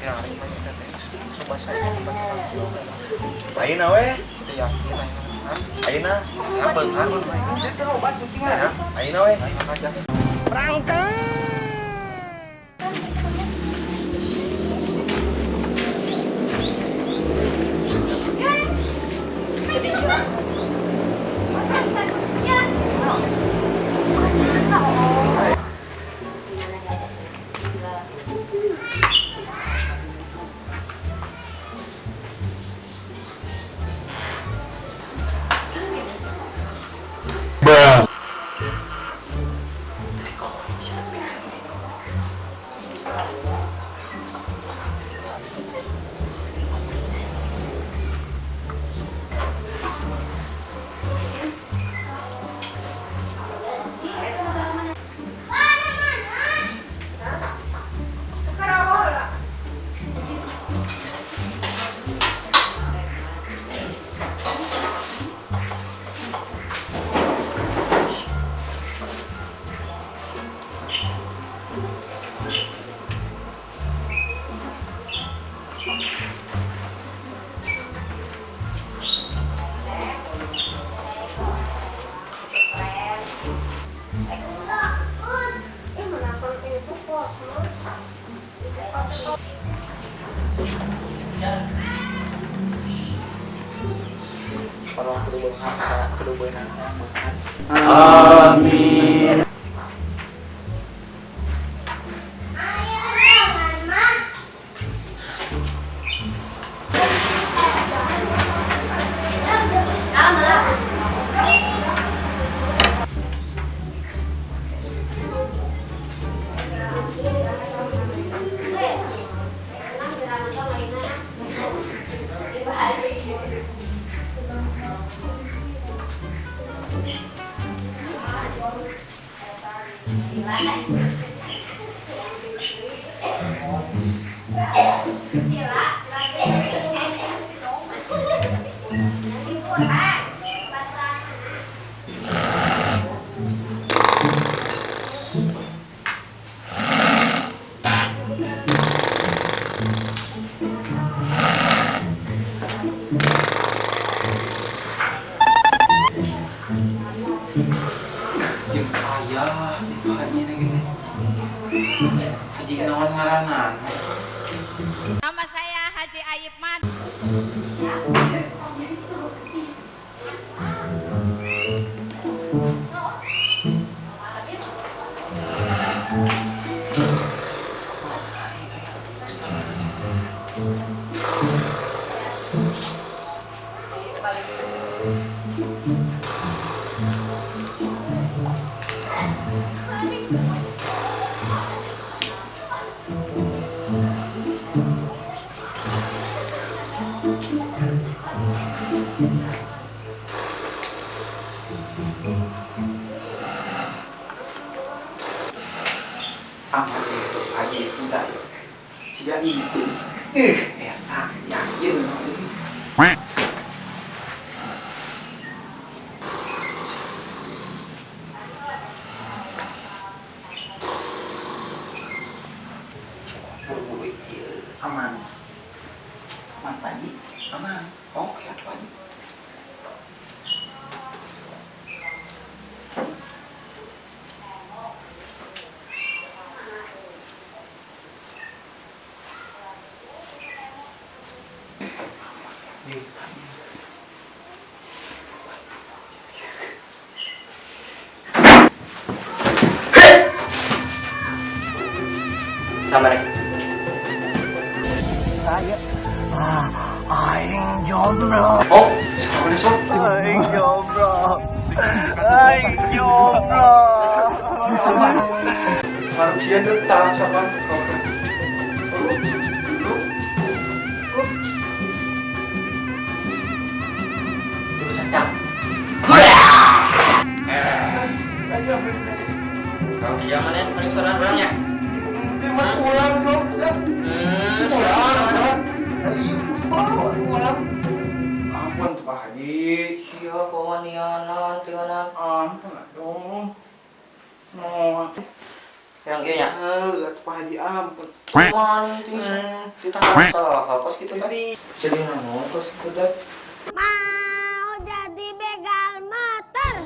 Yakin aing mah eta teh coba saya tempat orang. Ayeuna we. Teu yakin aing mah. Ayeuna. Hah? Beunghar mun mah. Ayeuna we. Aing aja. Kalau kudu beunghar, kudu beunang beunghar. Amin. Jeung ayah di Pak Haji ini gini. Haji naon ngaranna? Nama saya Haji Ayib Man. Aman itu Haji itu dah. Siga itu. Eta yakin. Buru-buru ieu aman. Aman Pak Haji, aman. Oke atuh Pak Haji. Sama nih. Saya aing jomblo. Oh, sama nih sob. Aing jomblo. Aing jomblo. Manusia detak sama. Kalau siapa nih paling saran orangnya? Ulang, sob. Ulang. Ulang. Ampun tuh Pak Haji. Iya, kawanianan, tianan. Ampun atuh. No. Yang kieu nya. Atuh Pak Haji ampun. Cuman ti saha kos kitu teh. Jadi naon kos kitu teh? Mau jadi begal motor.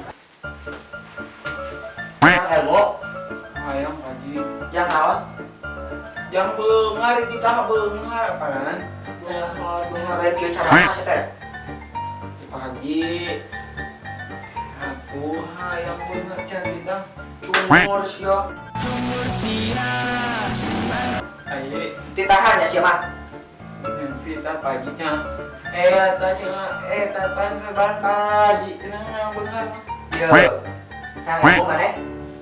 Yang ilmu, Hayang Haji. yang naon? Jang beunghar ditah beunghar apaan? Oh, beunghar lain kieu carana sih teh. Ti Pak Haji. Aku hayang beunghar can ditah. Cumur sia. Aye, Titahan ya sia mah. nanti tah Pak Haji nya. Eh, eta cenah eta pan serban Pak Haji cenah hayang beunghar. Ieu. Yang ilmu maneh?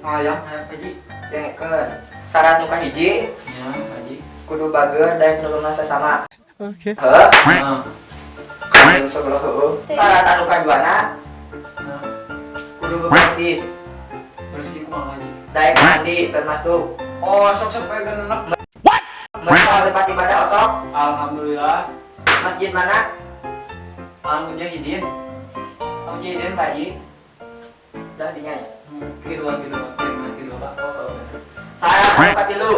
Hayang hayang Pak Haji. Dengekeun. Syarat nu kahiji Nya Pak Haji. Kudu bager daek nulungan sesama. Oke. Heuh. Nah, Kudu segala heueuh. Syarat anu kaduana nah, kudu bersih, bersih kumaha Haji? Daek mandi termasuk. Oh, sok sampai genep. Mereka tempat ibadah osok. Alhamdulillah. Masjid mana? Al Mujahidin. Al Mujahidin Pak Haji. Udah dinya. Kedua, kedua, kedua, kedua, Pak. Syarat anu katilu.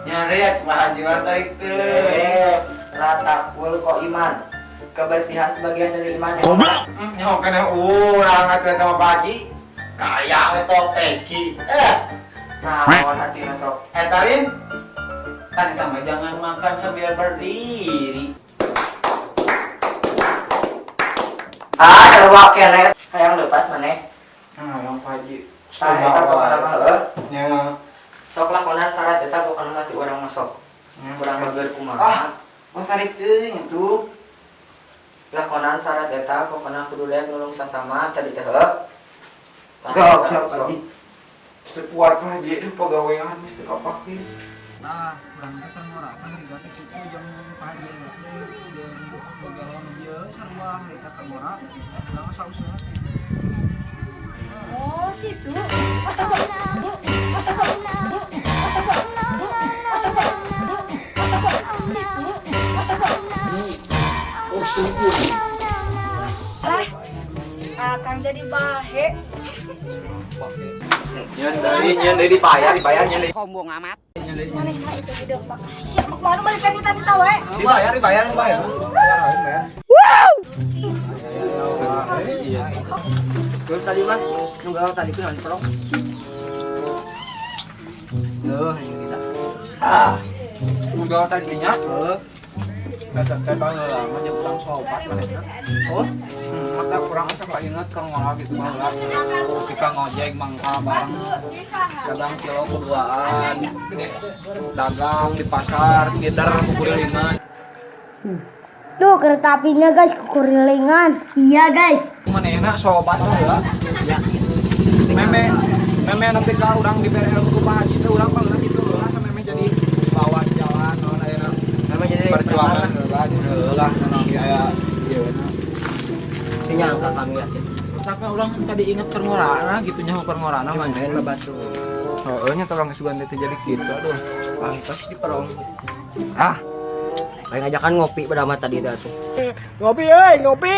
Nyari ya cuma haji lantai itu. Eh, la takul iman. Kebersihan sebagian dari iman. Goblok. Nyaho kena urang atuh eta mah Pak Haji. Kaya we peci. Eh. Naon artina sok? Eh Tarin. Kan eta mah jangan makan sambil berdiri. Ah, sarua keneh. Hayang lepas maneh. Nah, yang Pak Haji. Tah eta pokona mah heueuh. Nya. Sok lakonan syarat eta pokona mah ti urang masuk. Kurang bager kumaha? Ah, mau tarik teuing itu. Lakonan syarat eta pokona kudu daek nulung sasama tadi teh heueuh. Tah, Siap, eta, siap, sok. Haji. Mesti kuat Pak Haji, itu pegawaian mesti kapake. Nah, urang teh keur ngora teh harita teh kitu jeung Pak Haji eta teh jeung begalon ieu sarua harita teh ngora. Urang sauseuh gitu. Oh gitu. Masa kok? Masa kok? Masa kok? Masa kok? Masa kok? Gitu. Masa kok? Lah, akang jadi bahe. Nyeun deui, nyeun deui dibayar, dibayar nyeun deui. Sombong amat. Nyeun deui. Manehna itu hidup pak. Siap mana balikan nita-nita wae. Dibayar, dibayar, dibayar. Bayar, bayar. Terus tadi mah nunggu tadi tuh nontrok. Duh, ini kita. Ah, Nunggu tadinya, heuh. kata teh baheula mah jeung urang sobat manehna. Oh, Mata kurang asa inget ka ngolah gitu baheula. Ketika ngojek mangkal bareng dagang kilo keduaan, dagang di pasar ngider kukurilingan. Tuh kereta apinya guys, kekurilingan. Iya guys. Manehna sobat baheula. Meme meme nepi ka urang di BRL ku Pak Haji teh urang baheula gitu heula sameme jadi bawa jalan naon ayeuna memang jadi perjuangan heula heula naon ge aya ieu na. Nyangka kami ya. Misalkan urang tadi inget keur ngorana gitu nyaho keur ngorana mah. Main batu. Heeh nya tolong sugan teh jadi kitu aduh. Pantes di perong. Ah, Kayak ngajakan ngopi pada mah tadi dah tuh. Ngopi euy, ngopi.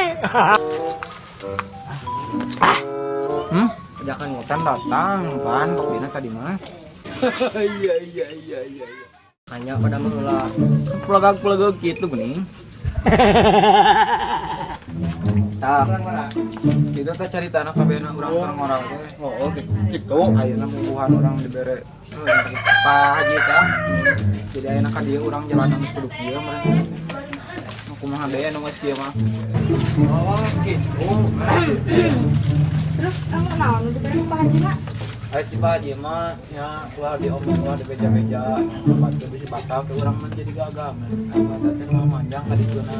Ajakan ngopi. Kan datang pan kopina tadi mah. Hanya pada mah heula. Pelegag-pelegag gitu geuning. Tah. Kita teh carita anak kabehna urang keur ngorang teh. Oh, gitu. Ayeuna mungguhan urang dibere Pak Haji teh. Jadi ayeuna ka dieu urang jalanan geus kudu kieu meureun. Nu kumaha deui anu geus kieu mah. Oh, gitu. Terus kamu naon nu dibere ku Pak Haji mah? Ayo si Pak Haji mah nya ulah diomong ulah dibeja-beja batu bisi batal ke urang mah jadi gagal. Ayo teh mah manjang ka dituna.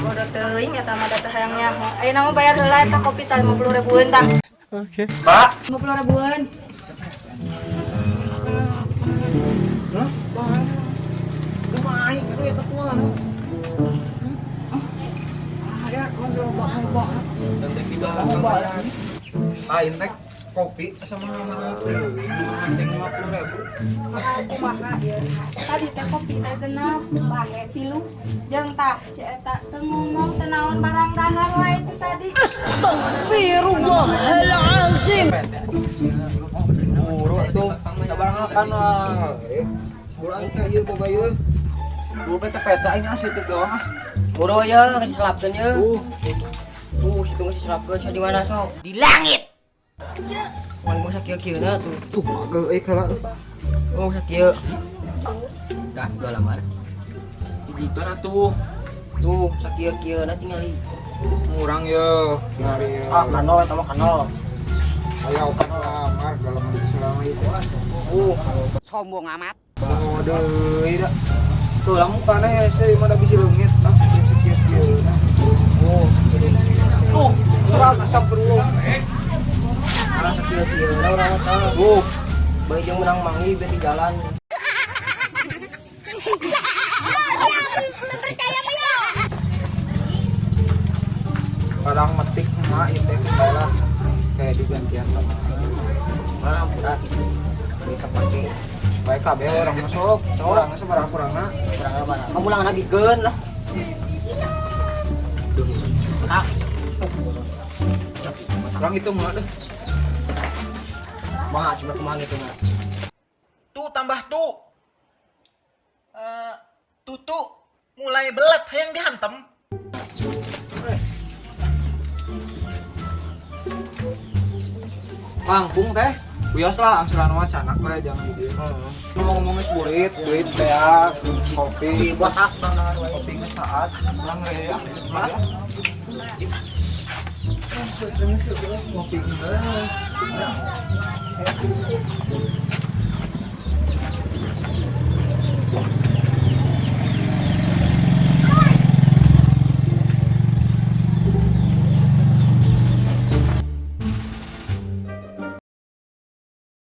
Bodoh teuing eta mah da teu hayang nyaho. Ayeuna mah bayar heula eta kopi tah 50 ribuan tah. Oke. Pak, 50 ribuan. Hah? Kumaha itu ya kumaha? Ah, ya, Lain teh kopi sama penting 50.000. Kumaha ieu? Tadi teh kopi teh genap bahe tilu jeung tah si eta teu ngomong teu naon barang dahar wae itu tadi. Astagfirullahalazim. Buru tuh, kita barang makan lah. Urang ka ieu boga ieu. Gua peta-peta aing asli teh doang ah. Boro ya geus diselapkeun ye. Uh, Situ geus diselapkeun sia di mana sok? Di langit. Wah, mau sakieu-kieuna tuh. Tuh pagel euy kala. Oh, sakieu. Dah, dua lamar. Digituan atuh. Tuh, sakieu-kieuna tingali. Urang ye, nyari ye. Ah, kanol eta mah kanol. Aya opat lamar dalam selama itu. Sombong amat. Oh, deui da. Tuh lamun kana hese mah da bisi leungit ah sakieu-kieu. Oh, Tuh, urang astagfirullah. urang sakieu-kieuna urang mah tah. Tuh, Bae jeung menang mangi biar di jalan. Kadang metik emak ieu teh bae lah. Kayak digantian sama. Ah, ampura gitu. Bae kapake. Bae kabeh orang masuk, urang sabaraha kurangna. Kurang apa? Kamu ulang nagikeun lah. Ah, Urang hitung mah deh. mah coba kumaha gitu mah. Tu tambah tu. Eh, tutu mulai belet hayang dihantem. Langkung teh. Wios lah angsuran mah canak we jangan gitu. Ngomong-ngomong geus burit, duit teh ya, kopi, Buat ah, tangan wae. kopi geus saat, urang we ah. Kopi geus.